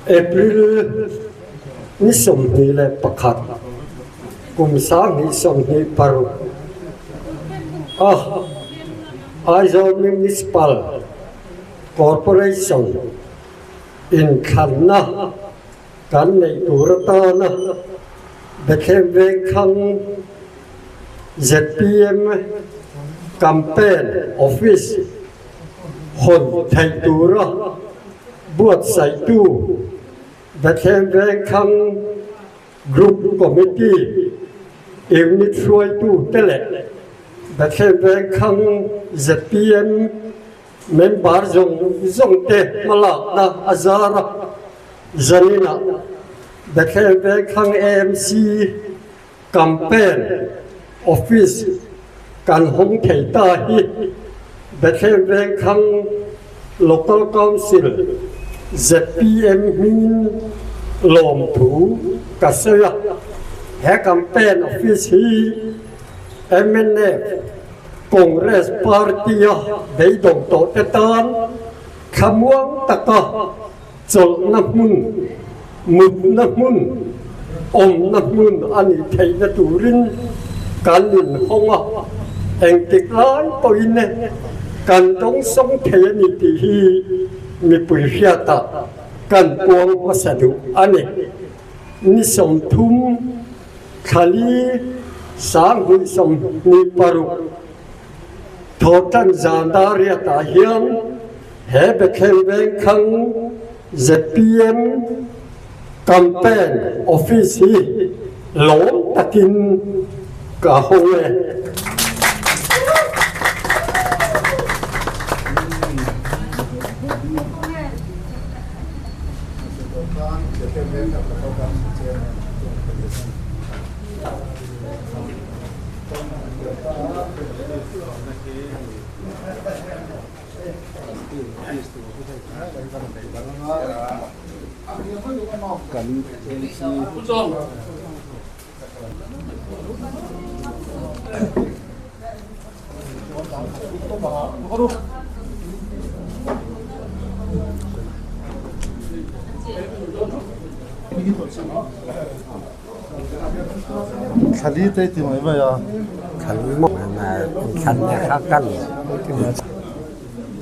April ni 21 kum 2026 a Aizawl Municipal Corporation inthlanna kan neih tur atana Bethlehem Vengthlang zpm Campaign Office hawn theih tura buatsaihtu Bethlehem Vengthlang Group Committee Unit hruaitute leh Bethlehem Vengthlang zpm Member zawng zawngte hmalakna a zar a, zaninah Bethlehem Vengthlang AMC Campaign Office kan hawng thei ta hi Bethlehem Vengthlang Local Council zpm hmingin lawmthu ka sawi a, he Campaign Office hi mnf Congress Party-a beidawng tawhte tan thlamuang taka chawlhna hmun, mutna hmun, awmna hmun a nih theihna turin kan inhawng a, engtik lai pawhin kan dawngsawng thei a ni tih hi mipui hriatah kan puang hmasa duh a ni. Ni 30 Thlali 2026 Thawhtan zan dariatah hian he Bethlehem Vengthlang zpm Campaign Office hi lawm takin ka hawng e. Thlali te ti mai mai a. Thlali maw thlan le kha kan.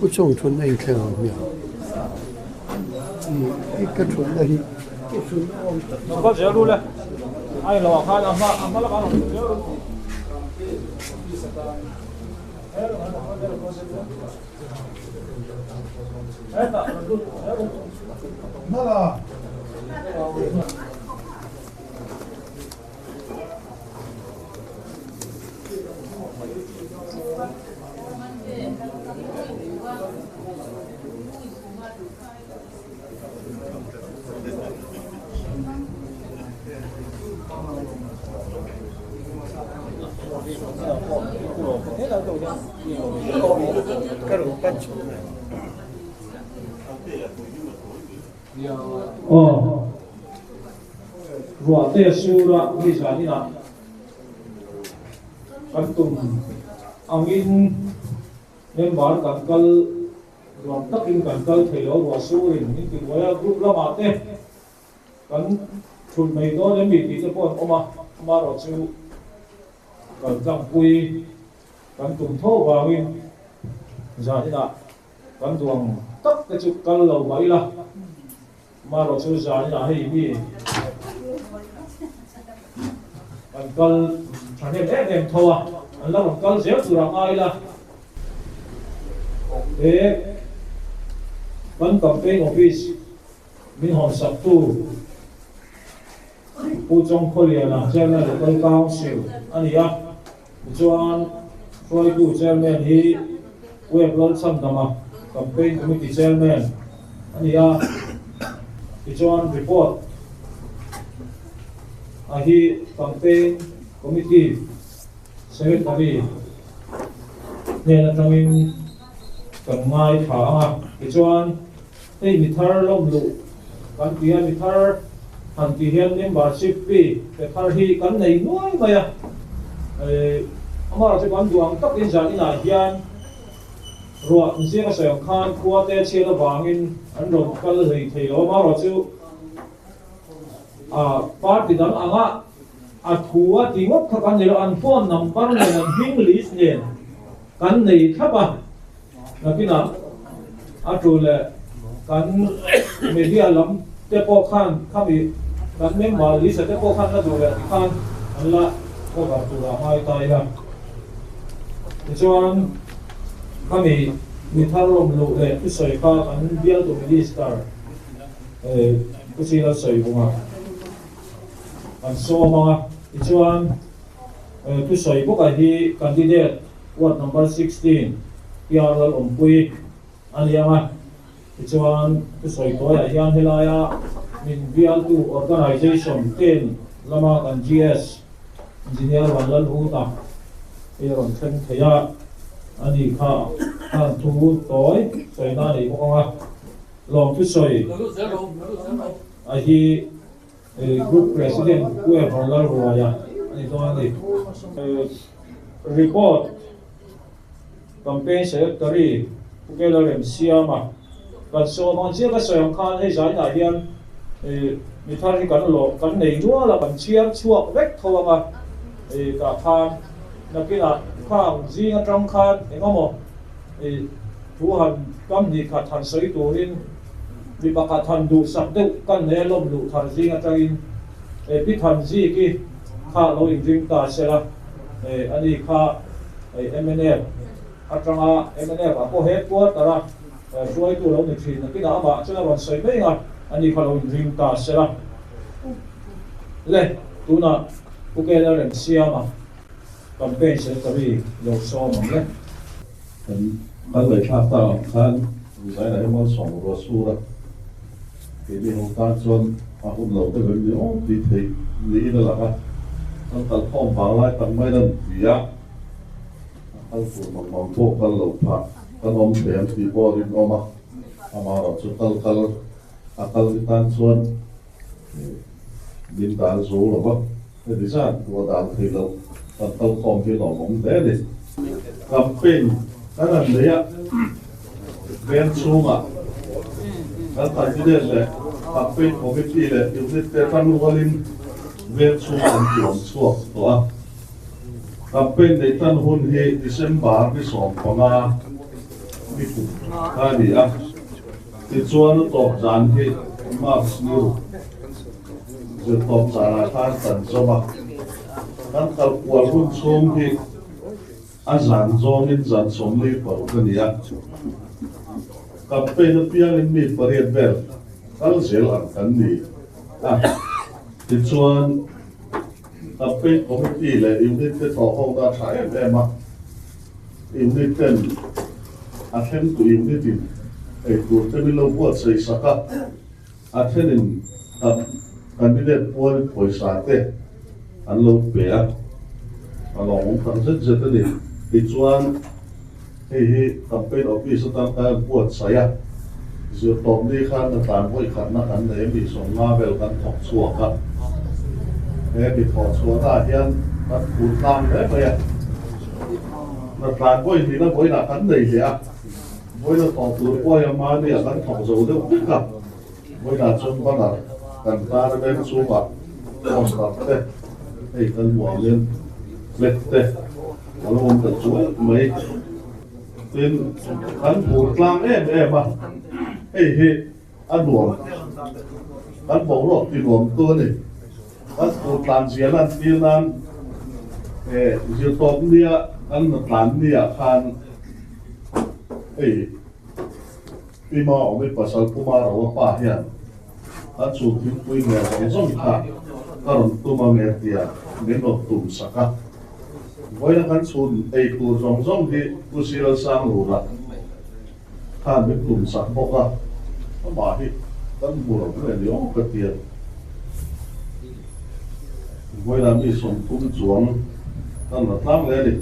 Pu Chawng thun a inthleng ang hmiang. I ka thutna hi ka thutna awm tak Aw, ruah te sur a mi zan inah kan tum angin member kan kal Nuam takin kan kal thei lo ruah surin min ti buai a, group lamah te kan thulh mai dawn em ni tih te pawh an awm a, amaherawh chu kal tlangpui kan tum tho vangin zan inah kan duang tak te chu kal lo mah ila, amaherawh chu zan inah hei mi kan kal thahnem em em tho a, an la rawn kal zel tur a ngai ila. He kan campaign office min hawn saktu Pu Chawngkhawliana Chairman Local Council a ni a, tichuan hruaitu Chairman hi Web Lalchhandama Campaign Committee Chairman a ni a, tichuan report a hi Campaign Committee Secretary hnen atangin kan ngaithla ang a, tichuan hei mi thar lawm luh kan ti a, mi thar han tih hian membership fee pe thar hi kan nei nuai mai a, Amaherawhchu kan duh ang takin zaninah hian ruah zing a sawi ang khan khua te chhiat avangin an rawn kal hlei thei lo. Amaherawhchu party dang anga a thu a ti ngawt kha kan nei lo, an phone number nen an hming list nen kan nei thlap a. Nakinah a tul leh kan media lam te pawh khan khami kan member list te pawh khan la duh leh tikhan an la cover tur a ngai ta ila. Tichuan khami mi thar rawm luh leh thusawi kha kan bialtu minister Pu Sila Sawivunga kan sawm ang a. Tichuan thusawi bawkah hi candidate Ward number 16 PR Lalawmpui a ni ang a, tichuan thusawi tawiah hian helaia min bialtu organisation ten lama kan GS Engineer Vanlalhuta hi a rawn thleng thei a, a ni kha khan thu tawi sawina a nei bawk ang a, lawm thusawi a hi Group President Pu Evan Lalruaia a ni dawn a ni. Report Campaign Secretary Pu Kela Remsiama kan sawm ang chiah ka sawi ang khan hei zainah hian mi thar hi kan lawh kan nei nual a, kan chhiar chhuak vek tho ang a, tah khan nakinah khang zing atang khan engemaw thu han kam hnih khat han sawi turin Mi pakhat han duhsak deuh kan nei a lawm luh thar zing atangin e Pi Thanziki kha lo inring ta sela e ani kha mnf atanga mnf ah pawh headquarter a hruaitu lo ni thin nakinah amah chuan a rawn sawi mai ang a ani kha lo inring ta sela le tunah Pu Kela Remsiama campaign secretary lo sawm ang le. Kan kal ngaihthlak tak ang khan Zaina hi malsawm ruah sur a, keini ho tan chuan a hun lo deuh em ni awm tih theih niin a lang a, kan kalkhawm vang lai tak mai lan ti a, a kal tur mang mang pawh kal lo phah kan awm thei ang tih pawh a rinawm a, amaherawh chu kal kal a kal hi tan chuan min dan zo lo va, heti zat ruah dan thei lo kan kalkhawm hi lawmawm hle a ni. Campaign kan han nei a, veng chhungah kan candidate leh campaign committee leh unit te tan rualin veng chhungah an tuam chhuak tawh a. Campaign neih tan hun hi December ni 15 ni kum kha a ni a. Tichuan a tawp zan hi March ni zirtawp zanah khan kan zawm a, kan kal kual hun chhung hi a zan zawngin zan 46 a ni a, campaign apiangin mi pariat vel kal zel ang kan ni a, tichuan campaign committee leh unit te thawh ho na a tha em em a. Unit ten a thlengtu unit in eitur te min lo buatsaih sak a, a thenin kan candidate pual pawisa te an lo pe a, a lawmawm tak zet zet a ni. Tichuan hei hi campaign office atan khan an buatsaih a, zirtawpni khan a tlan vawi khatna kan nei a mi 50 vel kan thawk chhuak a, he mi thawh chhuahna ah hian kan phur tlang hle mai a. Na tlan vawi hnihna vawiinah kan nei leh a, vawiina thawh tur pawh a mahni ah kan thawk zo deuh vek a, vawiinah chuan banner kan tar a veng chhungah poster te hei kan hmuh ang hian flag te a lo awm ta chuai mai. Tin, kan phur tlang em em a, hei hi a nuam, kan boruak ti nuam tu a ni. Kan phur tlan zia lan tir nan zirtawp nia kan na tlan nia khan hei Pima awm i pasal Puma Roa pa hian kan chhun thingpui hmel zawng zawng kha ka rawn tum a nge tia min rawn tum sak a. Vawiina kan chhun ei tur zawng zawng hi Pu Sial Sanglura khan min tum sak bawk a, amah hi kan hmu lo nge ni aw ka ti a. Vawiina mi 30 chuang kan la tlang leh a ni.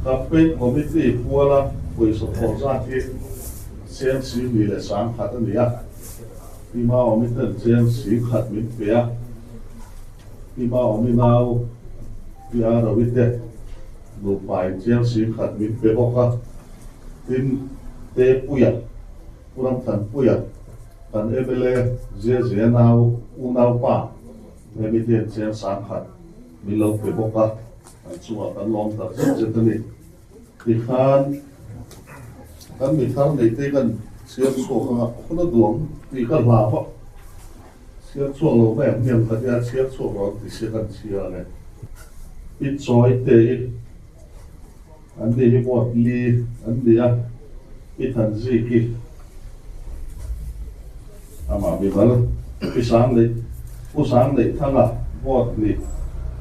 Campaign Committee puala pawisa thawh zat hi cheng 11,100 a ni a, Tima awmi ten cheng 10,000 min pe a, Tima awmi nau Pi Arawi te. Nupa in chiang 10,000 min pe bawk a, tin Te Puia, Pu Ramthanpuia, kan mla Zia Zia nau unaupa hemi te hian chiang 10,000 min lo pe bawk a, an chungah kan lawm tak zet zet a ni. Tikhan kan mi thar nei te kan chhiar chhuak anga hun a duang tih ka hlau a, chhiar chhuak lo mai ang hmiang kha tia chhiar chhuak lo an ti sia kan chhiar ang e. I chawi te i an ni hi vote li an ni a, i than zik i amah mimal Pi Sang neih Pu Sang neih thanga vote ni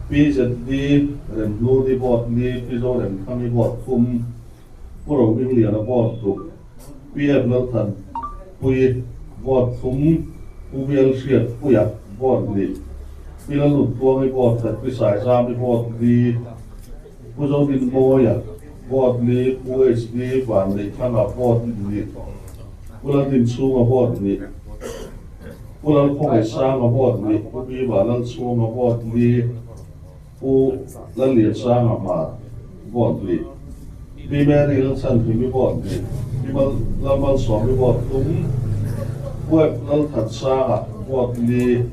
Pi ZD Remhluni vote li Pi Zoremthangi vote thum Pu Rohmingliana vote ruk Pi F Lalthanpuii vote thum Pu VL Hriatpuia vote ni Pi Lalnunpuangi vote khat Pi Saizami vote li Pu Zodinmawia vote li Pu HD Vanneihthanga vote ni Pu Laldinchhunga vote ni Pu Lalkhawngaihsanga vote ni Pu Biva Lalchhunga vote li Pu Lalliansanga Hmar vote ni Pi Mary Lalchhanhimi vote ni Pi Lalmalsawmi vote thum Pu Ep Lalthansanga vote li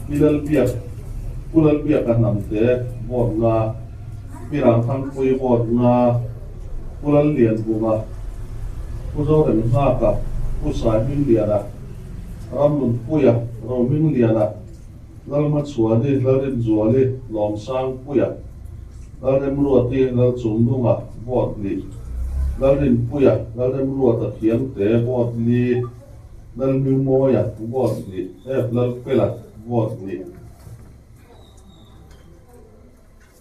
Pi Lalbiak Pu Lalbiaka Hnamte vote nga Pi Rangthangpuii vote nga Pu Lallianbunga Pu Zoremnghaka Pu Saihmingliana Ramnunpuia Rohmingliana Lalhmachhuani Lalrinzuali Lawmsangpuia Lalremruati Lalchungnunga vote ni Lalrinpuia Lalremruata Thiangte vote li Lalhmingmawia vote ni F Lalpela vote ni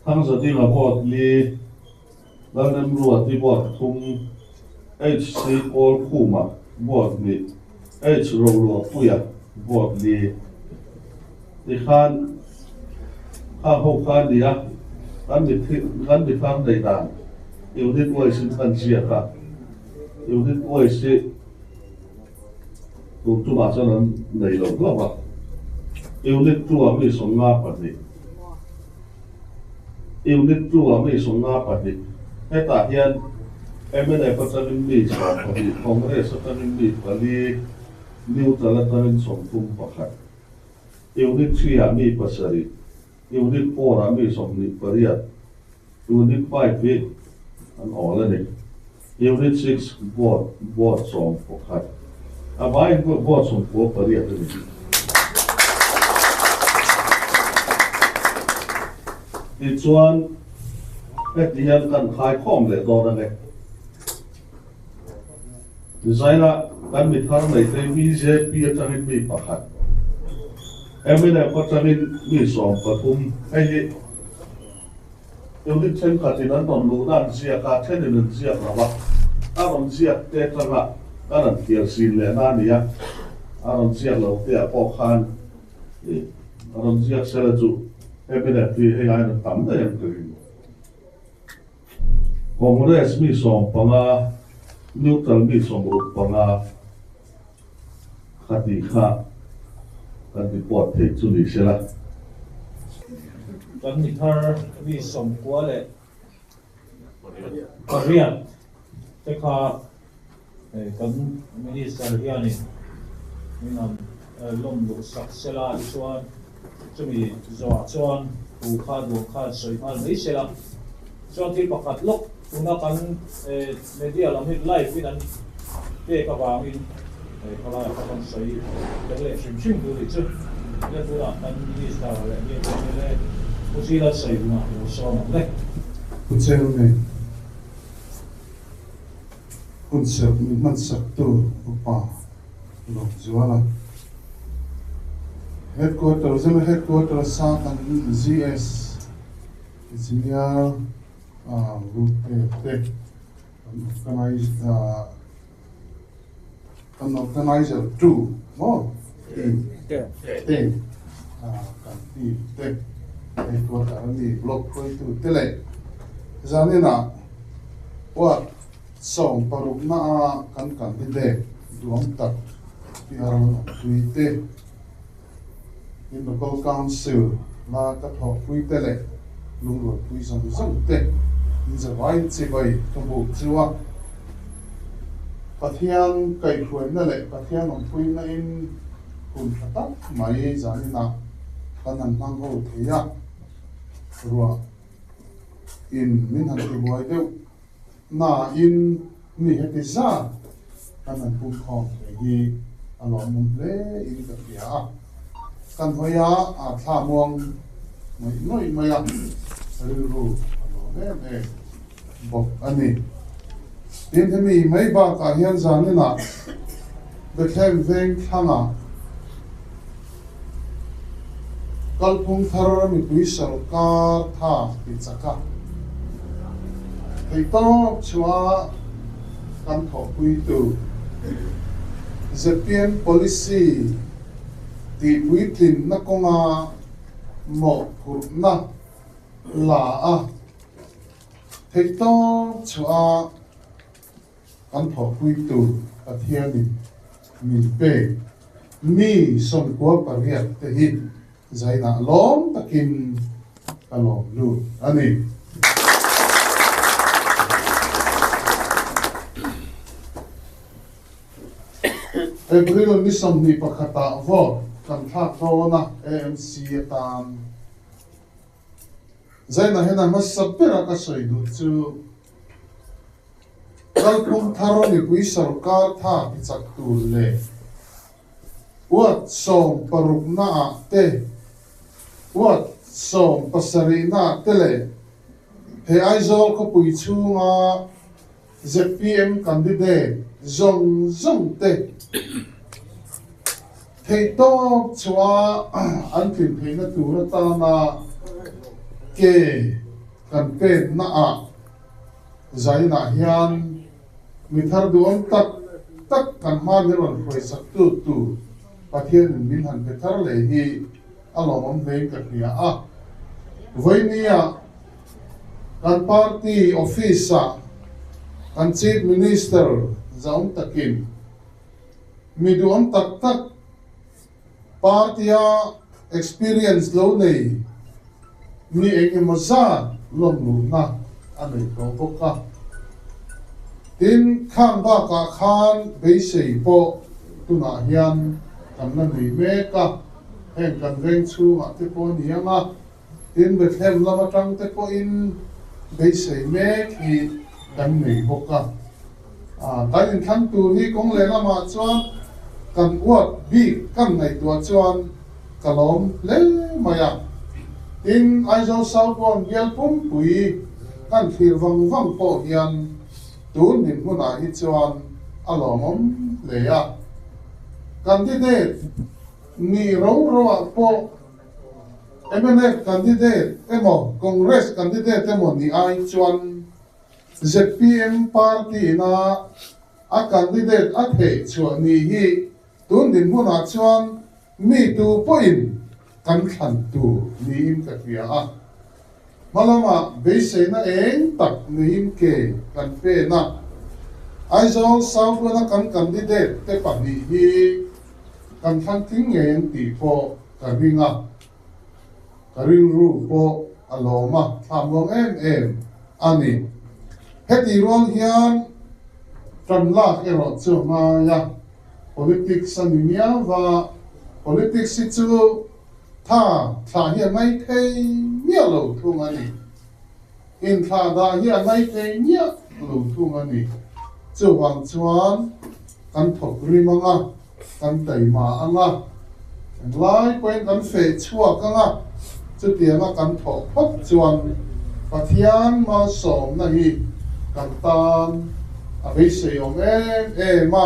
Thangzadinga vote li Lalremruati vote thum HC Kawlkhuma vote ni H Roluahpuia vote li Tikhan kha ho kha a ni a, kan mi kan mi thar nei dan unit wise in kan ziak a, unit wise hi tun tumah chuan an nei lo hlauh a, unit 2 ah mi 52. Unit 2 ah mi 52, hetah hian mnf atangin mi 12, Congress atangin mi pali, Neutral atangin 31, Unit 3 ah mi pasarih, Unit 4 ah mi 28, Unit 5 hi an awl a ni. Unit 6 vote vote 11, a vaiin vote 98 a ni. Tichuan, heti hian kan khaikhawm leh dawn a ni. Zaina kan mi thar nei te bjp atangin mi pakhat, mnf atangin mi 13, hei hi unit thenkhatin an rawn luhna an ziak a, thenin an ziak lo a, a rawn ziak te atanga kan han thiar zin lehna a ni a, a rawn ziak lo te ah pawh khan a rawn ziak sela chu mnf hi hei aiin a tam daih ang ka ring. Congress mi 15, Neutral mi 65 kha tih kha kan report theih chu ni se la. Kan mi thar mi 98 te kha kan Minister hianin min han lawm luh sak sela tichuan chumi zawhah chuan thu kha duang khan sawi nghal mai sela. Chuan thil pakhat lawk tuna kan media lam hi live in an pek avangin khawlaiah kha kan sawi tel leh hrim hrim tur tih chu nia tunah kan Minister leh biak mla Pu Zila sawi hunah lo sawm ang le. Pu Chairman. Hun serh min hman saktu upa Lawmzuala. Headquarter General Headquarter sa kan GS Engineer Rute te kan organize kan organizer tu maw team team kan team te headquarter a mi block hruaitu te leh zaninah Ward 16 na a kan candidate duang tak PR Lamtui te in Local Council la ka thawhpui te leh lungrualpui zawng zawng te In zavaiin chibai ka buk chu a. Pathian kaihhruaina leh Pathian awmpuina in hun tha tak mai zaninah kan han hmang ho thei a, ruah in min han tibuai deuh nain mi heti zat kan han pumkhawm thei hi a lawmawm hle in ka hria a. Kan hawi a, a thla muang ngawih ngawih mai a, rilru a lawm em em bawk a ni. Tin, hemi mai bakah hian zaninah Bethlehem veng thlangah kalphung thar mipui sorkar tha ti chak a, theihtawp chhuah kan thawhpuitu zpm policy tihpuitlinna kawnga mawhphurhna la a, theihtawp chhuah kan thawhpuitu Pathianin min pek mi 98 te hi zainah lawm takin ka lawm lut a ni. April ni 21 ah vote kan thlak dawn a AMC atan. Zainah hian a hmasa bera ka sawi duh chu Kalphung thar mipui sorkar tha ti chak tur leh Ward 16 naah te, Ward 17 naah te leh he Aizawl khawpui chhunga zpm candidate zawng zawng te theihtawp chhuah an tlin theihna tur atana ke kan pennaah Zainah hian mi thar duhawm tak tak kan hma min rawn hruaisak tu tur Pathianin min han pe thar leh hi a lawmawm hlein ka hria a. Vawinia kan party office-ah kan Chief Minister zaum takin mi duhawm tak tak party-a experience lo nei mi eng emaw zat lawm luhna a nei tawh bawk a. Tin, khang bakah khan beisei pawh tunah hian kan la nei mek a, heng kan veng chhungah te pawh a ni ang a, tin Bethlehem lam atang te pawhin beisei mek hi kan nei bawk a. Kan inthlang tur hi kawng leh lamah chuan kan uat bik kan ngaihtuah chuan ka lawm hle mai a. Tin, Aizawl South One bial pumpui kan thlir vang vang pawh hian tun min hmunah hi chuan a lawmawm hle a. Candidate ni ro roah pawh mnf candidate emaw Congress candidate emaw ni ai chuan zpm party ina a candidate a theih chhuah ni hi tun dinhmunah chuan mi tu pawhin kan thlan tur niin ka hria a. Hma lamah beiseina eng tak niin ke kan pen a. Aizawl South One-a kan candidate te pahnih hi kan thlang tling ngei ang tih pawh ka ring a. Ka rilru pawh a lawm a, thlammuang em em a ni. Heti rual hian tan lak erawh chu a ngai a, politics a ni miau va, politics hi chu tha thlah hi a ngai thei miah lo thung a ni. Inthlah dah hi a ngai thei miah lo thung a ni. Chuvang chuan kan thawk rim ang a. Kan taima ang a, englai pawhin kan feh chhuak ang a, chutianga kan thawh phawt chuan Pathian malsawmna hi kan tan a beisei awm em em a,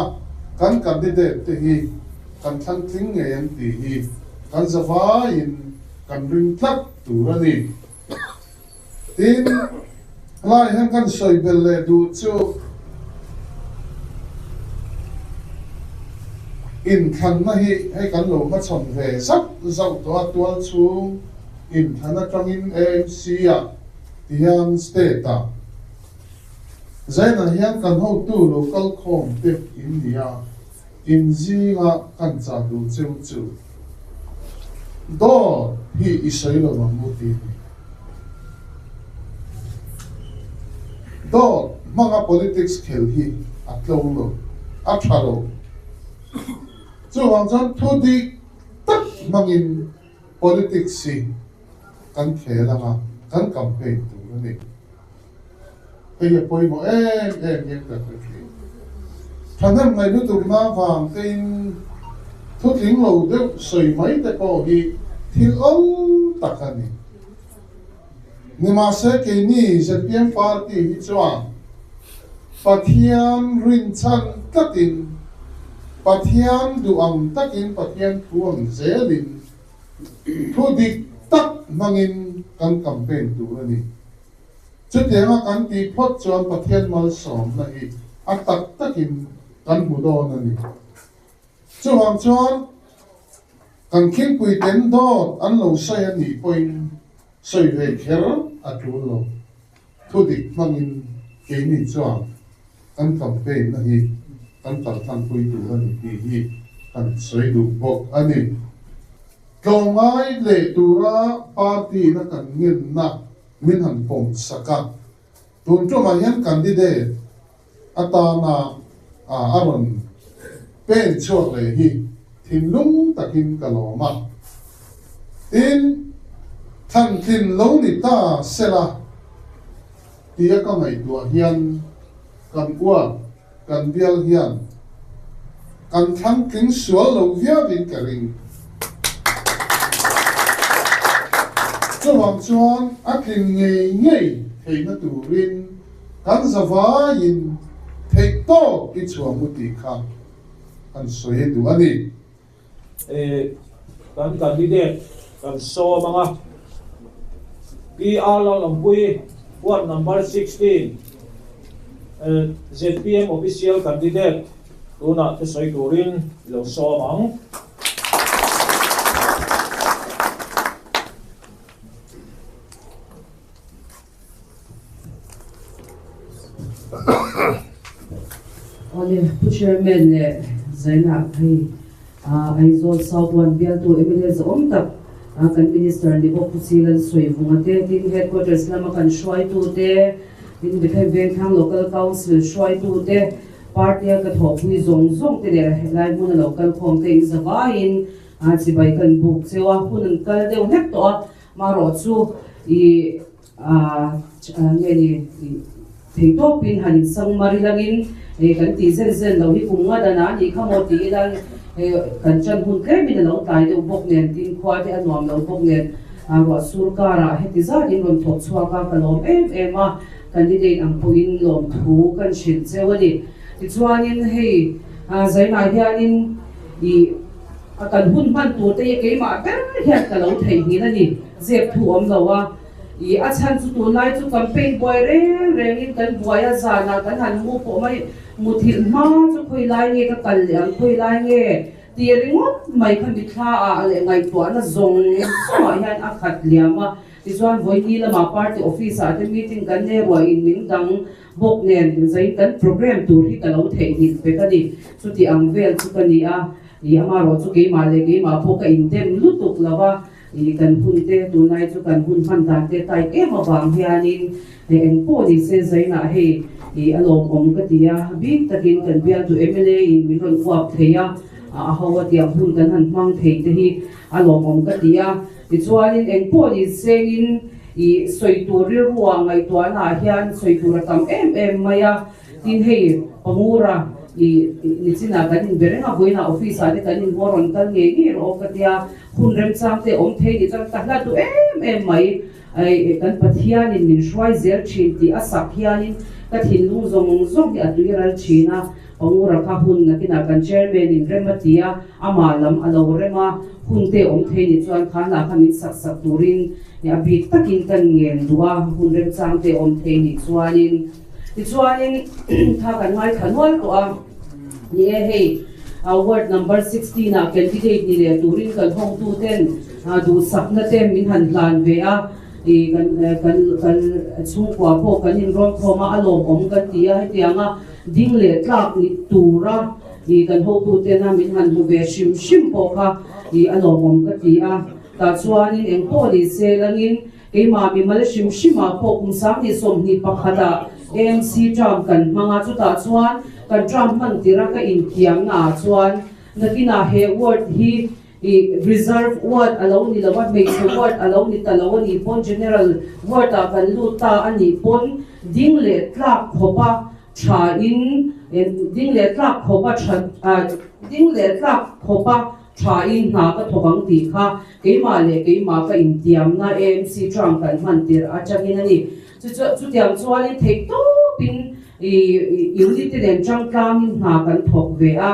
kan candidate te hi kan thlang tling ngei an tih hi kan zavaiin kan ring tlat tur a ni. Tin, helai hian kan sawi belh leh duh chu inthlanna hi hei kan lo hmachhawn ve zauh zauh tawh a, tual chhung inthlan atangin AMC-ah tihian state-ah Zainah hian kan hotu lo kal khawm te in ni a, in zinga kan chah duh cheu chu dawt hi i sawi lo ang u tih a ni. Dawt hmanga politics khel hi a tlo lo, a tha lo. Chuvang chuan thu dik tak hmangin politics hi kan khel anga kan campaign tur a ni. Hei hi a pawimawh em em hian ka hre thin. Thahnem ngaih lutukna vang tein thu tling lo deuh sawi mai te pawh hi thil awl tak a ni. Nimahse keini zpm party hi chuan Pathian rinchhan tlatin, Pathian duh ang takin, Pathian thu ang zelin thu dik tak hmangin kan campaign tur a ni. Chutianga kan tih phawt chuan Pathian malsawmna hi a tak takin kan hmu dawn a ni. Chuvang chuan kan khingpui ten dawt an lo sawi a nih pawhin sawi ve kher a tul lo. Thudik hmangin keini chuan kan campaign na hi kan kaltlanpui tur a ni tih hi kan sawi duh bawk a ni. Tlawmngai leh tura party na kan ngenna min han pawm sak a, tun tumah hian candidate atana a rawn pen chhuak leh hi thinlung takin ka lawm a. Tin, thlantlin lo ni ta sela tia ka ngaihtuah hian kan uar Kan bial hian kan thlang tling sual lo viauin ka ring. Chuvang chuan a tlin ngei ngei theihna turin kan zavaiin theih tawk i chhuah mu tih kha kan sawi duh a ni. Kan candidate kan sawm ang a, PR Lalawmpuii ward number 16 zpm official candidate tunah thusawi turin i lo sawm ang. Awle, Pu Chairman leh Zaina hei Aizawl South One bialtu mla zawm tak kan Minister ni bawk Pu Chilan Sawivunga te, tin Headquarters lama kan hruaitu te, tin Bethlehem Vengthlang Local Council hruaitu te, party a ka thawhpui zawng zawng te leh helai hmuna lo kalkhawm te in zavaiin chibai kan buk cheu a, hun an kal deuh hlek tawh a. Marawh chu i nge ni thei tawpin han insang mar ilangin kan tih zen zen lo hi kum nga danah a nih kha maw tih ila kan chan hun tlemin a lo tlai deuh bawk nen tin khua te a nuam lo bawk nen ruah sur karah heti zatin rawn thawk chhuak a ka lawm em em a candidate ang pawhin lawmthu kan hrilh cheu a ni. Tichuanin hei zainah hianin i. A kan hun hman tur te hi keimah ber hian ka lo theihnghilh a ni, zep thu awm lo a. I a chhan chu tunlai chu campaign buai reng rengin kan buai a, zanah kan han mu pawh mai, muthilh hma chu khawi lai nge ka kal leh ang, khawi lai nge tih ringawt mai kha mithla ah leh ngaihtuahna zawng zawngah hian a khat liam a. Tichuan vawiini lamah party office ah te meeting kan nei ruahin min dang bawk nen zain kan program tur hi ka lo theihnghilh vek a ni. Chuti ang vel chu ka ni a. I amarawh chu keimah leh keimah pawh ka indem lutuk lo a, i kan hun te tunlai chu kan hun hman dan te tight em avang hianin eng pawh ni se zainah hei i a lawmawm ka ti a, bik takin kan bialtu mla in min rawn uap thei a, a ho a tiang hun kan han hmang thei te hi a lawmawm ka ti a, tichuanin eng pawh ni sengin i sawi tur rilruah ngaihtuahna ah hian sawi tur a tam em em mai a. Tin hei Pangura i nichinah kan inbe reng a, vawiinah office ah te kan inhmu a rawn kal ngei ngei rawh aw ka tia, hun remchang te awm thei ni chuan ka hla duh em em mai, kan Pathianin min hruai zel thin tih a sak hianin ka thinlung zawng zawng hi a tui ral thin a, Pangura kha hun nakinah kan chairman in rem a ti a, amah lam a lo rem a, hun te awm thei ni chuan khan lah kha min sak sak turin a bik takin kan ngen duh a, hun remchang te awm thei ni chuanin. Tichuanin kha kan ngaithla nual tawh a, ni e hei ward number 16 ah candidate ni leh turin kan hawngtu ten duhsakna te min han hlan ve a, ih kan kan kan chhungkua pawh kan inrawn khawm a, a lawmawm kan ti a, hetianga ding leh tlak ni tura ih kan hotu tena min han hmu ve hrim hrim pawh kha ih a lawmawm ka ti a, tah chuanin engpawh ni se langin. Keimah mimal hrim hrimah pawh kum 21 ah AMC term kan hmang a, chutah chuan kan term hman tirh a ka intiamna ah chuan nakinah he ward hi i reserve ward a lo ni lo a, hmeichhe ward a lo ni ta lo a nih pawn general ward ah kan lut ta a nih pawn ding leh tlak khawp a tha in ding leh tlak khawp a tha ding leh tlak khawp a tha in hna ka thawk ang tih kha keimah leh keimah ka intiamna AMC term kan hman tirh atangin a ni. Chu chu chutiang chuanin theih tawpin i unit te nen tangtlangin hna kan thawk ve a,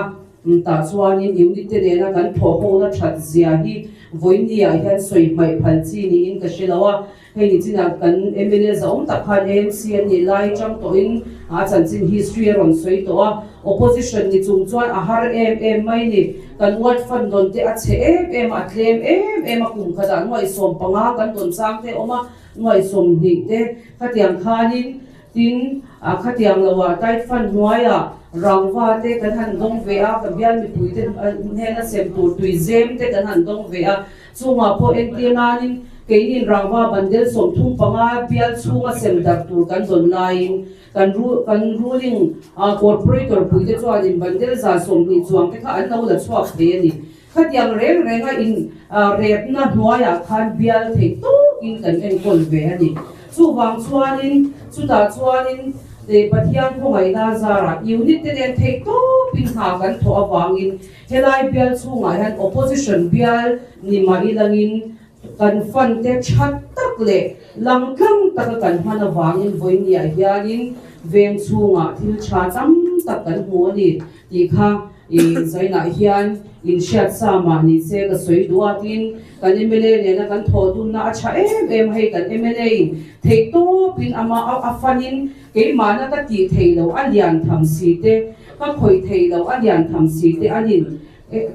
tah chuanin unit te nena kan thawh hona that zia hi vawinia hian sawi hmaih phal chi niin ka hre lo a. Hei ni chinah kan mla zahawm tak khan AMC an nih lai tang tawhin a chanchin history a rawn sawi tawh a, opposition ni chung chuan a har em em mai ni. Kan ward fund dawn te a chhe em em a, a tlem em em a, kum khatah nuaih 15 kan dawn chang te a awm a, Nuaih 20 te khatiang khanin tin a khatiang lo ah tight fund hnuaiah rangva te kan han dawng ve a, ka bial mipui te hnena sem tur tui zem te kan han dawng ve a, chungah pawh entir nanin keinin rangva bandel 35 bial chhunga sem darh tur kan dawn laiin kan kan ruling corporator pui te chuanin bandel 120 chuang te kha an lo la chhuak thei a ni. Khatiang reng renga in repna hnuaiah khan bial theih tawkin kan enkawl ve a ni. Chuvang chuanin chutah chuanin Pathian khawngaihna zarah unit te nen theih tawpin hna kan thawh avangin helai bial chhungah hian opposition bial ni mah ilangin kan fund te tha tak leh langtlang taka kan hman avangin vawinia hianin veng chhungah thil tha tam tak kan hmu a ni tih kha I zainah hian inhriat sa mah ni se ka sawi duh a, tin kan mla nena kan thawh dunna a tha em em a, hei kan mla in theih tawpin ama a fanin keimahna ka tih theih loh a lian tham si te, ka khawih theih loh a lian tham si te anin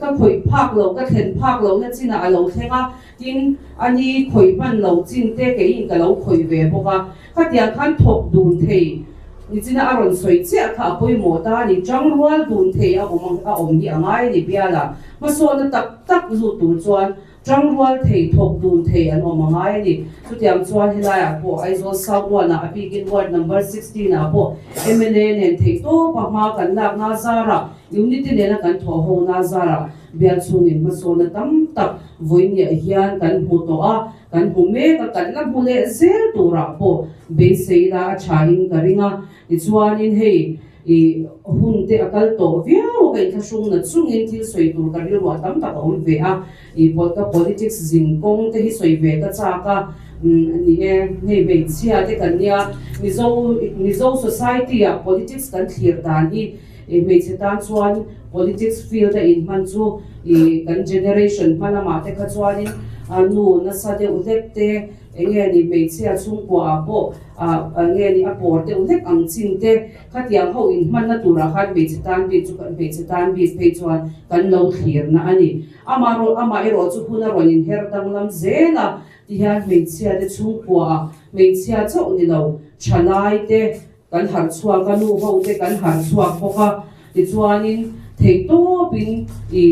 ka khawih phak loh ka thlen phak lohna chinah a lo thleng a, tin ani khawih hman loh chin te keiin ka lo khawih ve bawk a. Khatiang khan thawk dun thei nichina a rawn sawi chiah kha a pawimawh ta a ni. Tangrual dun thei a awm a awm hi a ngai a ni biala. Hmasawnna tak tak lut tur chuan tangrual thei, thawk dun thei an awm a ngai a ni. Chutiang chuan helaiah pawh Aizawl South One-ah a bikin Ward Number 16-ah pawh mla nen theih tawpa hma kan lakna zarah, unity nena kan thawh hona zarah bial chhungin hmasawnna tam tak vawinia hian kan hmu tawh a. Kan hmu mek a, kan la hmu leh zel turah pawh beisei la a thain ka ring a. Tichuanin hei i hun te a kal tawh viau a, ka inthlahrung na chungin thil sawi tur ka rilruah tam tak a awm ve a. I ka politics zin kawng te hi sawi ve ka chak a, ni e, hei hmeichhia te kan nia, Mizo Mizo society ah politics kan thlir dan hi hmeichhe tan chuan politics field a inhman chu i kan generation hma lamah te kha chuanin a nu nasa deuh hlek te eng nge ni hmeichhia chhungkua ah pawh ah eng nge ni a pawr deuh hlek ang chin te khatiang ho inhmanna turah khan hmeichhe tan bik chu hmeichhe tan bik phei chuan kan lo thlirna a ni. Amaherawh amaherawh chu hun a rawn inher danglam zel a tihian hmeichhia te chhungkua ah hmeichhia chauh ni lo thalai te Kan harh chhuak a, nu ho te kan harh chhuak bawk a, tichuanin theih tawpin i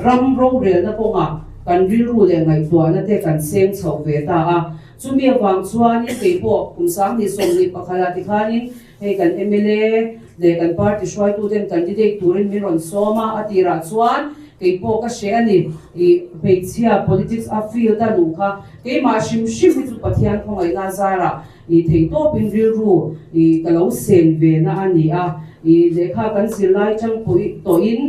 ram rorelna kawngah kan rilru leh ngaihtuahna te kan seng chhoh ve ta a. Chumi avang chuanin kei pawh kum 2021 ah tikhanin hei kan mla leh kan party hruaituten candidate turin min rawn sawm a, a tirah chuan kei pawh ka hre a ni, i hmeichhia politics a field a luh kha keimah hrim hrim hi chu Pathian khawngaihna zarah I thei tawpin rilru i ka lo sen ve na a ni a. I lehkha kan zirlai chang pawh tawhin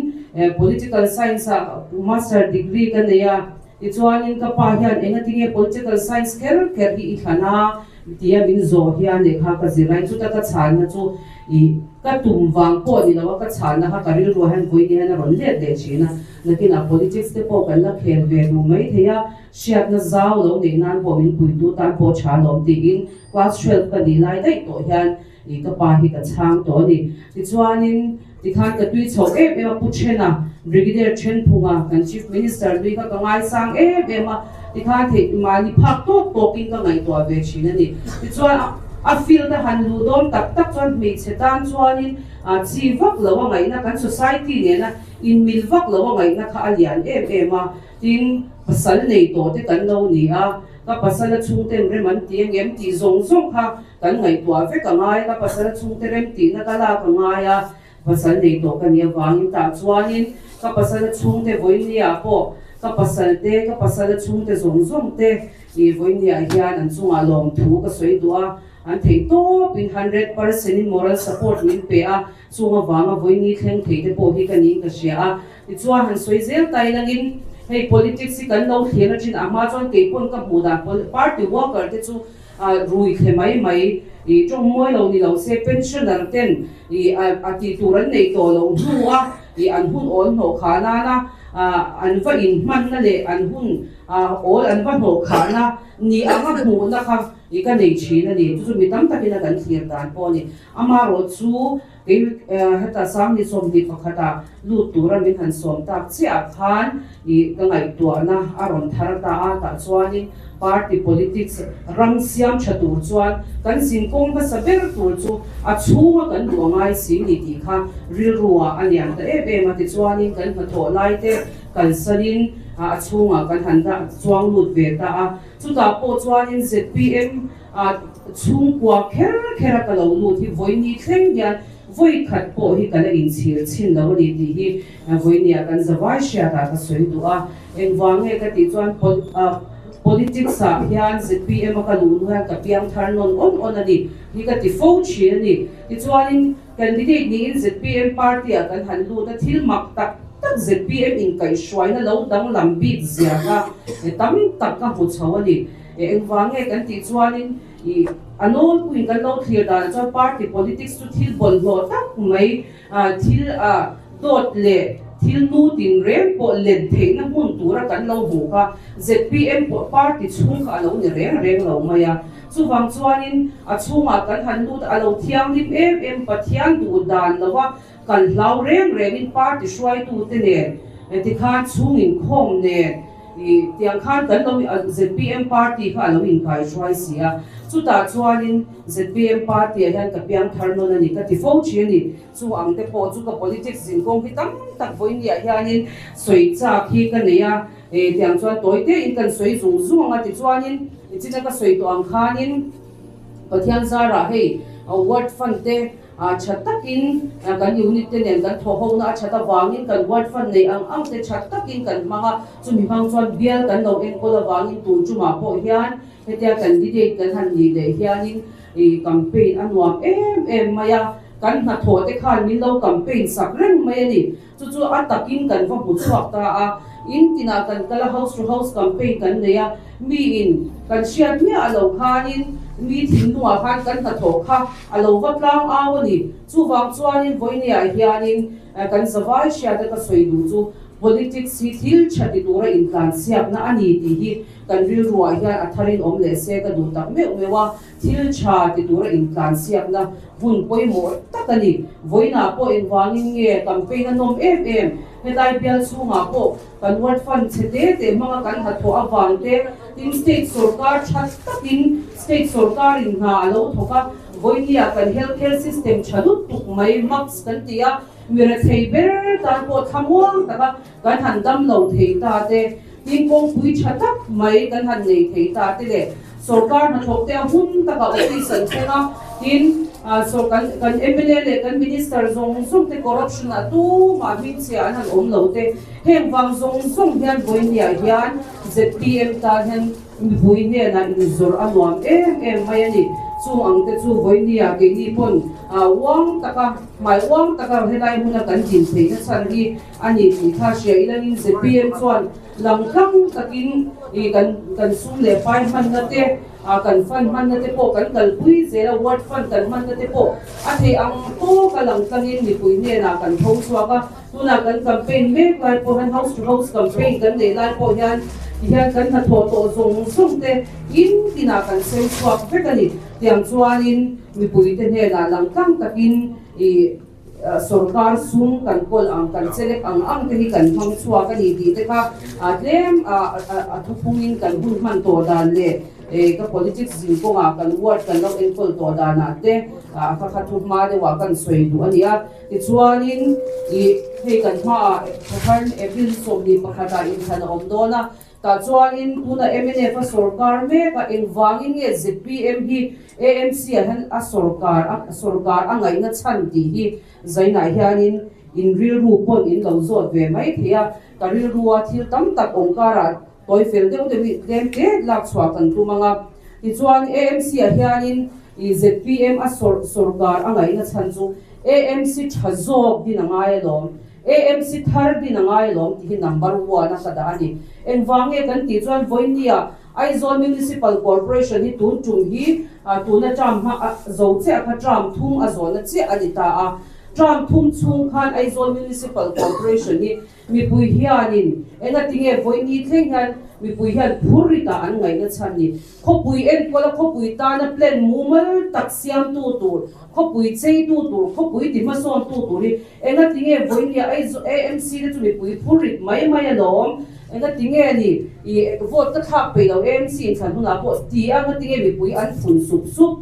Political Science ah Master degree ka nei a. Tichuanin ka pa hian engatinge Political Science kher kher hi i thlan a tia min zawh hian lehkha ka zirlai chuta ka chhanna chu i ka tum vang pawh ni lo a, ka chhanna kha ka rilruah hian vawiin hian a rawn let leh thin a. Nakinah Politics te pawh kan la khel ve duh maithei a. Hriatna zau lo neih nan pawh min puitu tan pawh tha lawm tiin class 12 ka nih lai daih tawh hian ih ka pa hi ka chhang tawh a ni. Tichuanin tikhan ka tui chhoh em em a, Pu Thena, Brigadier Thenphunga kan Chief Minister nui kha ka ngaisang em em a, tikhan theih mahni phak tawk tawkin ka ngaihtuah ve thin a ni. Tichuan a field a han luh dawn tak tak chuan hmeichhe tan chuanin chi vak lo a ngaihna kan society nena inmil vak lo a ngaihna kha a lian em em a. Tin, pasal nei tawh te kan lo ni a, Ka pasala chhungten rem an ti angem tih zawng zawng kha kan ngaihtuah vek a ngai. Ka pasala chhungte rem tihna ka lak a ngai a, pasal nei tawh ka nih avangin tah chuanin ka pasala chhungte vawinia pawh ka pasal te, ka pasala chhungte zawng zawng te ih vawinia hian an chungah lawmthu ka sawi duh a, an theih tawpin 100% in moral support min pe a, chung avanga vawini thleng thei te pawh hi ka niin ka hria a. Tichuan han sawi zel ta ilangin hei politics hi kan lo thlir a thin a hma chuan kei pawn ka hmuh dan party worker te chu rui thle mai mai ih tawng mawi lo ni lo se pensioner ten ih a tih tur an nei tawh lo hnu a ih an hun awl hnawh khah nana an va in hmanna leh an hun awl an va hnawh khahna ni anga hmuhna kha ih ka nei thin a ni. Chu chu mi tam takin a kan thlir dan pawh a ni. Amaherawh chu Kei heta Sangni 21 ah lut tura min han sawm tak chiah ah khan ih ka ngaihtuahna a rawn thar ta a, tah chuanin party politics ram siam tha tur chuan kan zin kawng hmasa ber tur chu a chhunga kan duh a ngai si ni tih kha rilru ah a lian ta em em a, tichuanin kan hnathawh lai te kalsanin a chhungah kan han dah chuang lut ve ta a, chutah pawh chuanin zpm A chhungkua kher kher a ka lo lut hi vawiini thleng hian vawi khat pawh hi ka la inchhir chhin lo a ni tih hi vawinia kan zavai hriatah ka sawi duh a. Engvang nge ka tih chuan politics ah hian zpm a ka luh hnu hian ka piang thar nawn awn awn a ni hi ka ti fo thin a ni. Tichuanin candidate niin zpm party ah kan han lut a, thil mak tak tak zpm inkaihhruaina lo danglam bik zia kha tam tak ka hmu chho a ni. Engvang nge kan tih chuanin ih a nawlpuiin kan lo thlir danah chuan party politics chu thil bawlhhlawh tak mai, thil dawt leh thil nu tinreng pawh len theihna hmun tura kan lo hmuh kha zpm party chhung kha a lo ni reng reng lo mai a. Chuvang chuanin a chhungah kan han lut a lo thianghlim em em Pathian duh dan lova kan hlau reng rengin party hruaitute nen tikhan chhung inkhawm nen Ih, tiang khan kan lo zpm party kha a lo inkai hruai si a, chutah chuanin zpm party ah hian ka piang thar nawn a ni ka ti fo thin a ni. Chu ang te pawh chu ka politics zinkawng hi tam tak vawinia hianin sawi chak hi ka nei a, eh tiang chuan tawi tein kan sawi zung zung ang a tichuanin china ka sawi tawh ang khanin Pathian zarah hei ward fund te A tha takin kan unit te nen kan thawh ho na a that avangin kan ward fund nei ang ang te tha takin kan hmang a, chumi hmang chuan bial kan lo enkawl avangin tun tumah pawh hian hetia candidate kan han nih leh hianin ih campaign a nuam em em mai a, kan hnathawh te khan min lo campaign sak reng mai a ni. Chu chu a takin kan va hmu chhuak ta a, in tinah kan kal a, house to house campaign kan nei a, miin kan hriat miah a lo khanin mi thinlungah khan kan hnathawh kha a lo va tlang au a ni. Chuvang chuanin vawinia hianin kan zavai hriata ka sawi duh chu politics hi thil tha ti tura intlansiakna a ni tih hi kan rilruah hian a tharin awm leh se ka duh tak meuh meuh a. Thil tha ti tura intlansiakna hun pawimawh tak a ni. Vawiinah pawh engvangin nge campaign a nawm em em? Helai bial chhungah pawh kan ward fund chhe te te hmanga kan hnathawh avang te, tin state sorkar tha takin state sorkarin hna a lo thawk a, vawinia kan health care system tha lutuk mai max kan ti a, mi rethei ber tan pawh thlamuang taka kan han dam lo thei ta te, tin kawngpui tha tak mai kan han nei thei ta te leh sorkar hnathawk te a hun taka office an thleng a, tin kan kan mla leh kan minister zawng zawng te corruption ah tumah hmingchhia an han awm lo te, heng vang zawng zawng hian vawinia hian zpm tan hian Mipui hnenah inzawrh a nuam em em mai a ni. Chung ang te chu vawinia keini pawn uang taka, hmai uang taka helai hmuna kan din theihna chhan hi a ni tih kha hria ilangin zpm chuan lang tlang takin kan kan sum leh pai hmanna te, kan fund hmanna te pawh kan kalpui zel a, ward fund kan hmanna te pawh a theih ang tawka lang tlangin mipui hnenah kan tho chhuak a. Tunah kan campaign mek lai pawh hian house to house campaign kan neih lai pawh hian tihian kan hnathawh tawh zawng zawng te in tinah kan sem chhuak vek a ni. Tiang chuanin mipuite hnenah lang tlang takin ih sorkar sum kan kawl ang kan chelek ang ang te hi kan hmang chhuak a ni tih te kha tlem a thuphungin kan hun hman tawh dan leh Eh, ka politics zin kawngah kan ward kan lo enkawl tawh danah te a kha kha thu hma deuhah kan sawi duh a ni a. Tichuanin ih hei kan hmaah Thahar April 21 ah inthlan a awm dawn a. Tah chuanin tuna mnf a sorkar mek a, engvangin nge zpm hi AMC ah hian a sorkar a sorkar a ngaihna chhan tih hi zainah hianin in rilru pawn in lo zawt ve mai thei a, ka rilrua thil tam tak awm karah tawi fel deuh deuh hi tlem te lak chhuah kan tum ang a. Tichuan AMC ah hianin i zpm a sawr sorkar a ngaihna chhan chu AMC tha zawk din a ngai alawm. AMC thar din a ngai alawm tih hi number one a ka dah a ni. Engvang nge kan tih chuan vawinia Aizawl Municipal Corporation hi tun tum hi tuna term hma a zo chiah kha term thum a zawhna chiah a ni ta a. Term thum chhung khan Aizawl Municipal Corporation hi mipui hianin engatinge vawini thleng hian mipui hian phur ritah an ngaihna chhan ni. Khawpui enkawla khawpui tana plan mumal tak siamtu tur, khawpui cheitu tur, khawpui ti hmasawntu tur hi engatinge vawinia AMC te chu mipui phur rit mai mai alawm, engatinge ni i vote ka thlak peih lo AMC inthlan hunah pawh ti a ngatinge mipui an phun sup sup.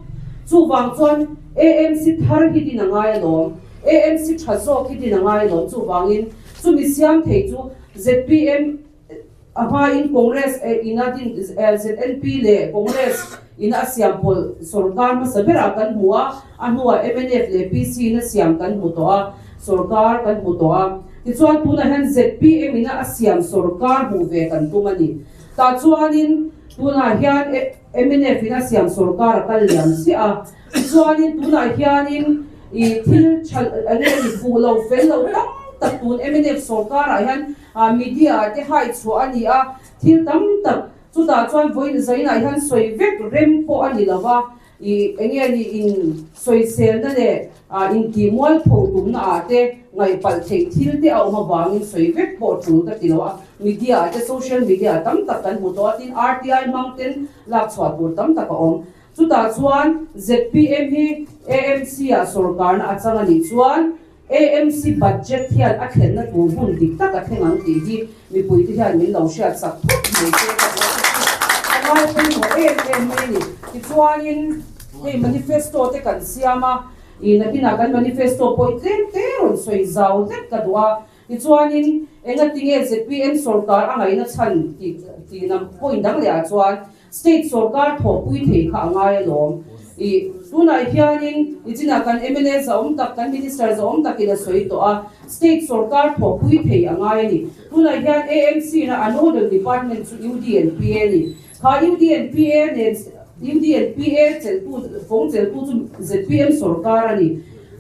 Chuvang chuan AMC thar hi din a ngai alawm, AMC tha zawk hi din a ngai alawm chuvangin chumi siam thei chu zpm, A hmain Congress ina din ZNP leh Congress ina a siam pawlh sorkar hmasa berah kan hmu a, a hnuah mnf leh PC ina siam kan hmu tawh a, sorkar kan hmu tawh a. Tichuan tunah hian zpm ina a siam sorkar hmuh ve kan tum a ni. Tah chuanin tunah hian mnf ina siam sorkar a kal liam chiah a. Tichuanin tunah hianin ih thil tha eng nge ni fuh lo fel lo tam tak tun mnf sorkarah hian Media ah te hai chhuah a ni a, thil tam tak chutah chuan vawiin zainah hian sawi vek rem pawh a ni lo va, ih eng nge ni in sawiselna leh intih mualpho tumna ah te ngaihpalh theih thil te a awm avangin sawi vek pawh tul ka ti lo a, media ah te social media ah tam tak kan hmu tawh a, tin RTI hmang ten lak chhuah tur tam tak a awm. Chutah chuan zpm hi AMC ah sorkarna a chang a nih chuan AMC budget hian a thlenna tur hun dik tak a thleng ang tih hi mipuite hian min lo hriatsak phawt mai se ka duh a chu ka ngai pawimawh em em mai a ni. Tichuanin hei manifesto te kan siam a, ih nakinah kan manifesto pawh i tlem te rawn sawi zau hlek ka duh a. Tichuanin engatinge zpm sorkar a ngaihna chhan tih tihna point dang lehah chuan State sorkar thawhpui thei kha a ngai alawm. Ih, tunah hianin nichinah kan mla zahawm tak, kan Minister zahawm takin a sawi tawh a, State sorkar thawhpui thei a ngai a ni. Tunah hian AMC na a nodal department chu UDNPA a ni. Kha UDNPA nen UDNPA chelhtu, fawng chelhtu chu zpm sorkar a ni.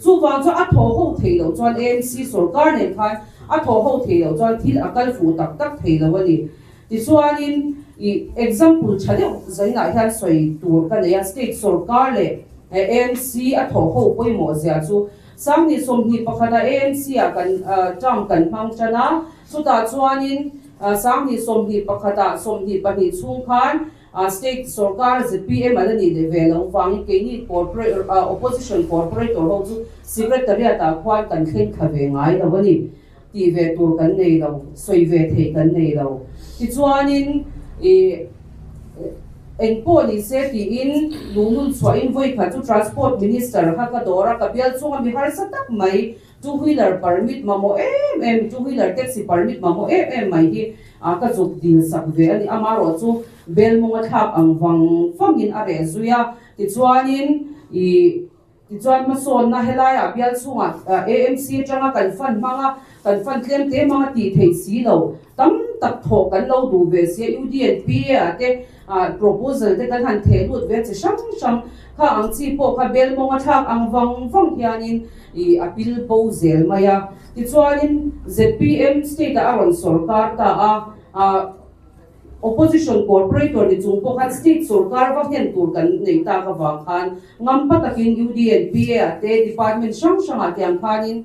Chuvang chuan a thawh ho thei loh chuan AMC sorkar nen khan a thawh ho thei loh chuan thil a kal fuh tak tak thei lo a ni. Tichuanin i example tha deuh zainah hian sawi tur ka nei a, state sorkar leh AMC a thawh ho pawimawh zia chu Sanghnih 21 ah AMC ah kan term kan hmang tan a, chutah chuanin Sanghnih 21 ah 22 chhung khan state sorkar zpm a la nih leh ve lo vangin keini corporate opposition corporator ho chu secretariat ah khuan kan thleng thla ve ngai lo a ni. Tih ve tur kan nei lo, sawi ve theih kan nei lo. Tichuanin ih eng pawh ni se tiin lunglun chhuahin vawi khat chu Transport Minister kha ka dawr a, ka bial chunga mi harsa tak mai two wheeler permit mamawh em em, two wheeler taxi permit mamawh em em mai hi ka zuk dil sak ve a ni. Amaherawh chu bel mawng a thlak ang vang vangin a reh zui a, tichuanin ih. Tichuan hmasawnna helaiah bial chhungah AMC atanga kan fund hmanga kan fund tlem te hmanga tih theih si lo tam tak thawh kan lo duh ve sia UDNPA ah te proposal te kan han theh lut ve chi hrang hrang kha ang chi pawh kha bel mawnga thlak ang vang vang hianin ih a pil bo zel mai a. Tichuanin zpm state ah a rawn sawrkar ta a. Opposition corporator ni chung pawh khan state sorkar va nghen tur kan nei tak avang khan ngampa takin UDNPA ah te department hrang hrang ah tiang khanin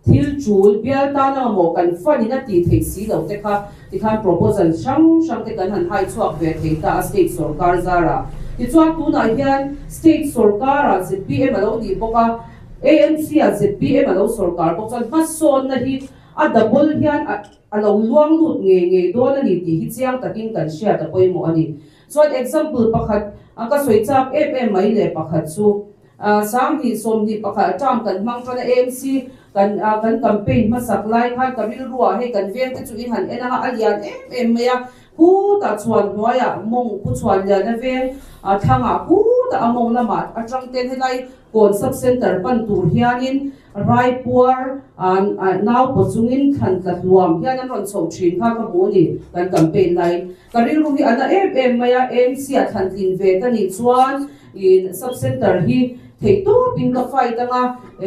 thil tul bial tan anga maw kan fund in a tih theih si lo te kha tikhan proposal hrang hrang te kan han hai chhuak ve thei ta a state sorkar zarah. Tichuan tunah hian state sorkar ah zpm a lo nih bawk a, AMC ah zpm a lo sorkar bawk chuan hmasawnna hi a double hian a A lo luang lut ngei ngei dawn a ni tih hi chiang takin kan hriat a pawimawh a ni. Chuan example pakhat a ka sawi chak em em mai leh pakhat chu. Sanghnih 21 term kan hmang tan a, AMC kan kan campaign hmasak lai khan ka rilruah hei kan veng te chu in han en anga a lian em em mai a, khutah chhuan hnuaiah mawng pu chhuan lian a veng thlangah khutah a mawng lamah atang ten helai kawn sub center pan tur hianin Raipuar nau paw chungin thlan tla hluam hian an rawn chhoh thin kha ka hmu a ni kan campaign laiin. Ka rilru hi a na em em mai a, AMC ah thlan tlin ve ka nih chuan ih sub center hi theih tawpin ka fight anga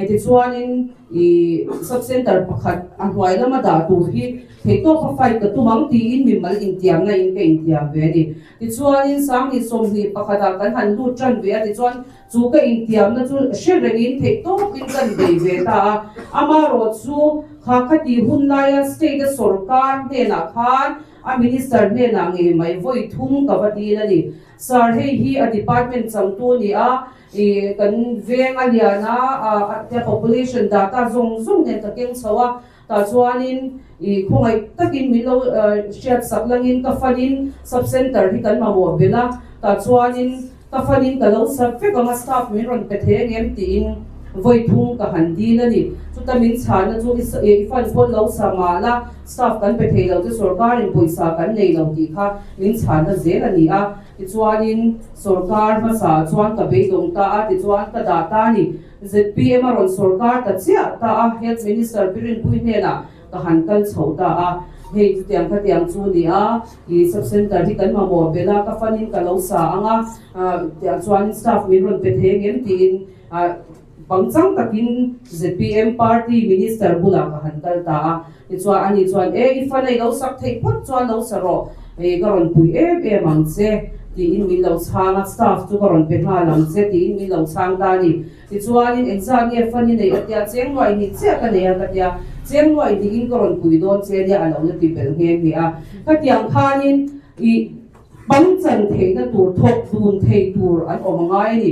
tichuanin ih sub center pakhat a hnuai lama dah tur hi theih tawpa fight ka tum ang tiin mimal intiamna in ka intiam ve a ni. Tichuanin Sanghnih 21 ah kan han lut tan ve a tichuan Chu ka intiamna chu hre rengin theih tawkin kan bei ve ta a, amarawh chu kha khati hun laia state a sorkar hnenah khan a minister hnenah ngei mai vawi thum ka va dil a ni. Sir, hei hi a department changtu a ni a, ih kan veng a lian a, a population data zawng zawng nen ka keng chho a, tah chuanin ih khawngaih takin min lo hriatsak langin ka fanin sub center hi kan mamawh belh a, tah chuanin Ka fanin ka lo sap vek ang a, staff min rawn pe thei angem tiin vawi thum ka han dil a ni. Chuta min chhahna chu i fan pawn lo sa mah la, staff kan pe thei lo che, sorkarin pawisa kan nei lo tih kha min chhahna zel a ni a. Tichuanin sorkar hmasa chuan ka beidawng ta a, tichuan ka dah ta a ni. ZPM a rawn sorkar ta chiah ta a, Health Minister Birinpui hnenah ka han kal chho ta a, hei chutiang khatiang chu ni a, ih sub center hi kan mamawh belh a, ka fanin ka lo sa ang a, tiang chuan staff min rawn pe thei angem tiin pangchang takin zpm party minister bulah ka han kal ta a, tichuan ani chuan e i fan a i lo sak theih phawt chuan lo sa rawh, ih ka rawn pui em em ang che tiin min lo chhang a, staff chu ka rawn pe nghal ang che tiin min lo chhang ta a ni. Tichuanin engzat nge fan i neih a tia, cheng nuaih hnih chiah ka nei a ka tia, cheng nuaih hnihin ka rawn pui dawn che nia a lo la ti belh nghe nghe a. Khatiang khanin i pangchan theihna tur, thawk dun thei tur an awm a ngai a ni.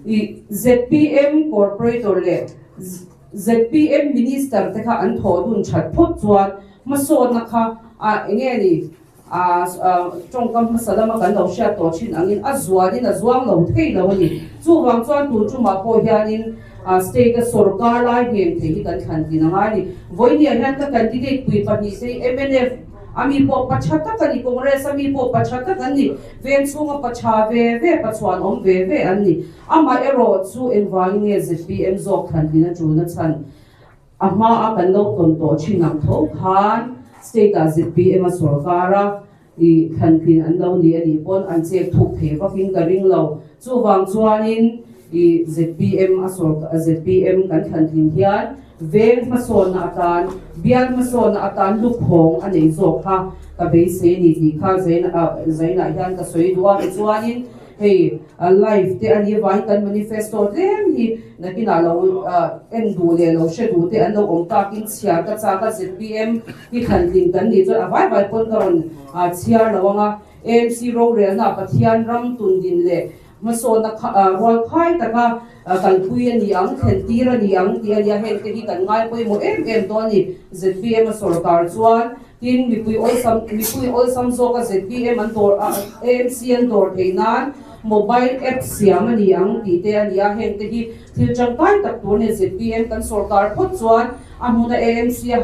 I zpm corporator leh zpm minister te kha an thawh dun that phawt chuan hmasawnna kha a enge ni A tawngkam hmasa lama kan lo hriat tawh thin angin a zuanin a zuang lo thei lo a ni. Chuvang chuan tun tumah pawh hianin state a sorkar lai hnem thei hi kan thlan tlin a ngai a ni. Vawinia hian ka candidate pui pahnih te hi mnf a mi pawh pa tha tak a ni, Congress a mi pawh pa tha tak an ni, veng chhunga pa tha ve ve, pa chhuan awm ve ve an ni. Amaherawh chu engvangin nge zpm zawk thlan tlin a tulna chhan? A hma a kan lo tawn tawh thin ang tho khan state ah zpm a sorkar a i thlantlin an lo ni a nih pawn an chek thuk thei vakin ka ring lo. Chuvang chuanin i zpm a sawrkar zpm kan thlantlin hian veng hmasawnna atan bial hmasawnna atan lukhawng a nei zawk kha ka beisei a ni tih kha Zainah hian ka sawi duh a. Tichuanin Hei live te a nih avangin kan manifesto tlem hi nakinah lo en duh leh lo hre duh te an lo awm takin chhiar ka chak a, zpm hi thlantlin kan nih chuan a vai vai pawn ka rawn chhiar lo ang a, AMC rorelna Pathian ram tundin leh hmasawnna rual khai taka kalpui a ni ang, thlentir a ni ang tih a nia, heng te hi kan ngai pawimawh em em dawn a ni, zpm a sorkar chuan. Tin, mipui awlsam mipui awlsam zawka zpm an dawr a AMC an dawr theih nan mobile app siam a ni ang tih te a ni a, heng te hi thil tangkai tak tur a ni. Zpm kan sorkar phawt chuan a hmuna AMC a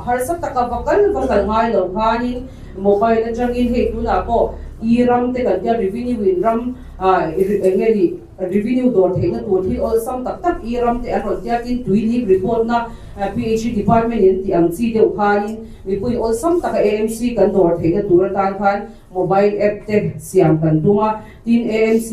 harsa taka va kal va kal ngai lo khanin mobile atangin hei tunah pawh e ram te kan tia revenue in ram eng nge ni Revenue dawr theihna tur thil awlsam tak tak i ram te an rawn tia tin tui leak report na PHE department in tih ang chi deuh khanin mipui awlsam taka AMC kan dawr theihna tur atan khan mobile app te siam kan tum a, tin AMC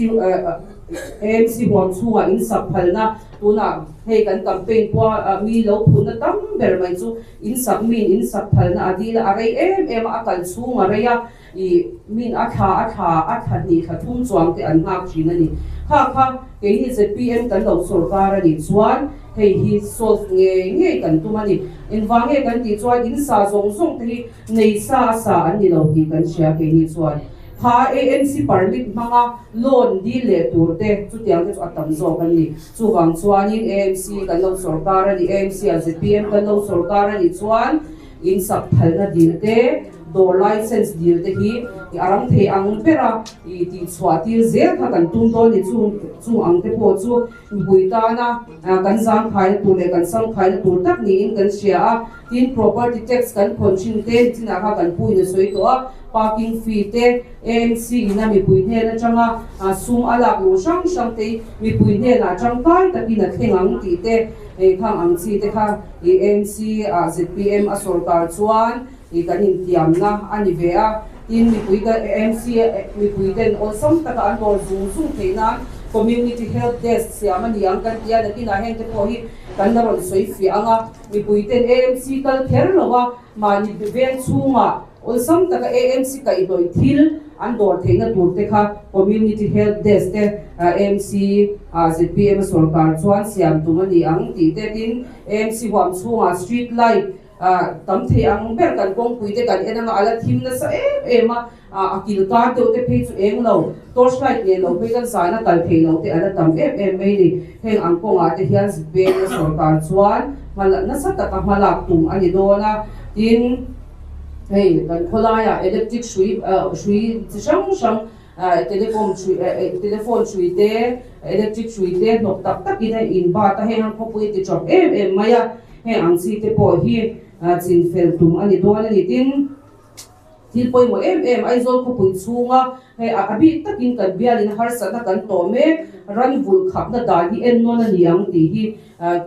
AMC huam chhungah in sak phalna tunah hei kan campaign pawha mi lo phunna tam ber mai chu in sak min in sak phalna a dil a, a rei em em a, a kal chhung a rei a. I min a thla a thla a thla hnih thla thum chuang te an nghak thin a ni. Kha kha keini zpm kan lo sorkar a nih chuan hei hi solve ngei ngei kan tum a ni. Engvang nge kan tih chuan in sa zawng zawng te hi nei sa a sa an ni lo tih kan hria keini chuan. Kha AMC permit hmanga loan dil leh tur te chutiang te chu a tam zawk an ni. Chuvang chuanin AMC kan lo sorkar a ni, AMC ah zpm kan lo sorkar a nih chuan in sak phalna dil te. dawr license dil te hi a rang thei ang bera i tih chhuah tir zel kha kan tum dawn ni. Chung chung ang te pawh chu mipui tana kan zangkhaina tur leh kan samkhaina tur tak niin kan hria a. Tin, property tax kan khawn thin te nichinah kha kan puin a sawi tawh a, parking fee te, AMC ina mipui hnen atanga sum a lak luh hrang hrang te hi mipui hnenah tangkai takin a thleng ang tih te khang ang chi te kha AMC ah zpm a sawrkar chuan kan intiamna a ni ve a. Tin, mipui kan AMC mipui ten awlsam taka an dawr zung zung theih nan community help desk siam a ni ang kan ti a, nakinah hengte pawh hi kan la rawn sawi fiah ang a. Mipui ten AMC kal kher lo a, mahni veng chhungah awlsam taka AMC kaihhnawih thil an dawr theihna tur te kha Community Help Desk te AMC ah zpm a sawrkar chuan siam tum a ni ang tih te tin AMC huam chhungah street light tam thei ang ber kan kawngpui te kan en anga a la thim nasa em em a. A kil kar deuh te phei chu eng lo, torch light nen lo phei kan zan a kal thei lo te a la tam em em mai ni. Heng ang kawngah te hian Spain a sawrkar chuan hma nasa taka hma lak tum a ni dawn a. Tin, hei kan khawlaiah electric hrui hrui chi hrang hrang telecom hrui telephone hrui te, electric hrui te hnawk tak takin a inbat a, heng ang khawpui a ti tap em em mai a. Heng ang chi te pawh hi chinfel tum a ni dawn a ni. Tin. Thil pawimawh em em Aizawl khawpui chhunga hei a bik takin kan bialin harsatna kan tawh mek, ran vulh khapna dan hi en nawn a ni ang tih hi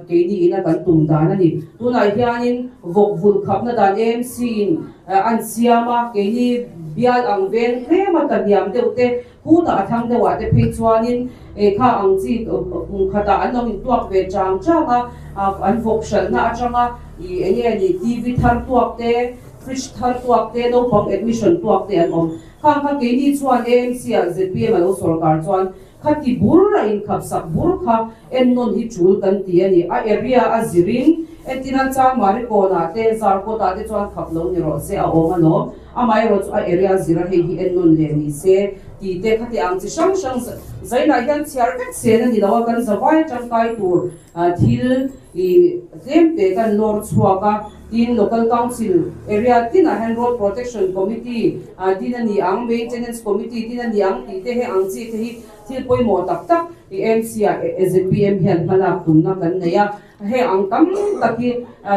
keini ina kan tum dan a ni. Tunah hianin vawk vulh khapna dan AMC in an siam a, keini bial ang veng tlema ta hniam deuh te, khutah a thlang deuhah te phei chuanin kha ang chi kum khatah an lo intuak ve chang chang a, an vawk hralhna atanga ih eng nge ni TV thar tuak te, Fridge thar tuak te, naupang admission tuak te an awm. Khang kha keini chuan AMC ah zpm a lo sawrkar chuan khati bur a inkhap sak bur kha ennawn hi tul kan ti a ni. A area a zirin entirna Changmari kawnah te, Zarkawtah te chuan khap lo ni rawh se a awm alawm. Amaherawh chu a area zira hei hi ennawn leh ni se tih te khati ang chi hrang hrang zainah hian chhiar vek sen a ni lo a, kan zavai tangkai tur Thil i tlem te kan lawr chhuak a, tin Local Council area tinah hian Road Protection Committee din a ni ang, Maintenance Committee din a ni ang tih te heng ang chi te hi thil pawimawh tak tak i MC ah zpm hian hmalak tumna kan nei a. Heng ang tam tak hi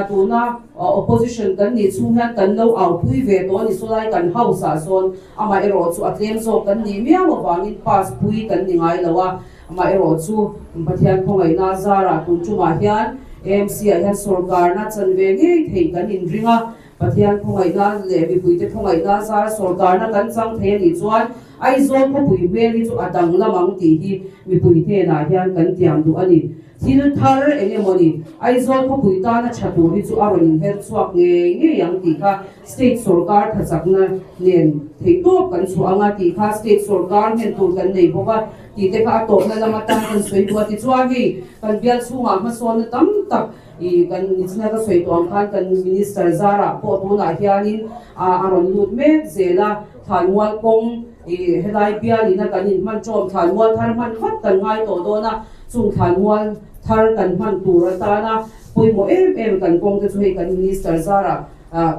tuna opposition kan nih chhung hian kan lo aupui ve tawh a ni. Sawlai kan house ah sawn amaherawh chu a tlem zawk kan nih miau avangin pass pui kan ni ngai lo a. Amaherawh chu Pathian khawngaihna zarah tun tumah hian AMC ah hian sawrkarna chan ve ngei theih kan inring a, Pathian khawngaihna leh mipuite khawngaihna zara sawrkarna kan chang thei a nih chuan Aizawl khawpui hmel hi chu a danglam ang tih hi mipui hnenah hian kan tiam duh a ni. Thil thar eng emaw ni Aizawl khawpui tana tha tur hi chu a rawn inher chhuak ngei ngei ang tih kha State sawrkar thachakna nen theihtawp kan chhuah ang a tih kha State sawrkar hnen tur kan nei bawk a. Tih te kha a tawpna lam atan kan sawi duh a, tichuan hei kan bial chhungah hmasawnna tam tak ih kan nichina ka sawi tawh ang khan kan Minister zarah pawh tunah hianin a rawn lut mek zel a, Thlanmual kawng ih helai bialin a kan inhman tawm Thlanmual thar hman vat kan ngai tawh dawn a, chung Thlanmual thar kan hman tur atana pawimawh em em kan kawng te chu hei kan Minister zarah ah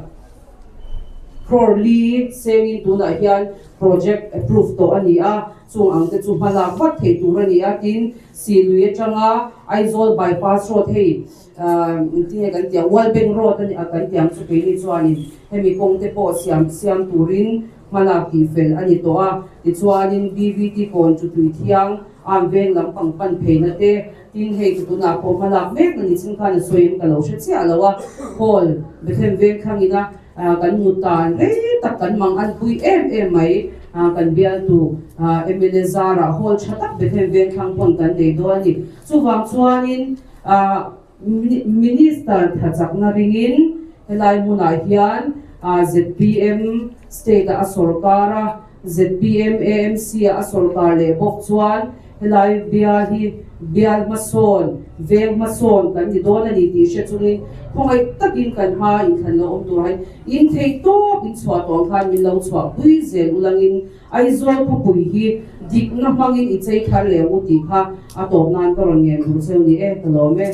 crore li sengin tunah hian project approve tawh a ni a. Chung ang te chu hma lak vat thei tur a ni a, tin Silui atanga Aizawl bypass road hei tinge kan tih ang World Bank road a ni a kan tih ang chu keini chuanin hemi kawng te pawh siam siam turin hma lak tih fel a ni tawh a, tichuanin BVT kawn chu tui thiang am veng lampang pan pheina te tin hei chu tunah pawh hma lak mek a ni chin khan a sawi em ka lo hre chiah lo a, hall Bethlehem veng thlangin a. Kan mut tan rei tak kan mang an pui em em mai. Kan bialtu mla zarah hall tha tak Bethlehem Vengthlang pawn kan nei dawn a ni. Chuvang chuanin Minister thachakna ringin helai hmunah hian zpm state ah a sawrkar a, zpm AMC ah a sawrkar leh bawk chuan helai bial hi bial hmasawn, veng hmasawn kan ni dawn a ni tih hre chungin khawngaih takin kan hma inthlan lo awm tur hain in thei tawp in chhuah tawh ang khan min lo chhuah pui zel ulangin Aizawl khawpui hi dikna hmangin i chei thar leh u tih kha a tawp nan ka rawn ngen duh cheu ni e, ka lawm e.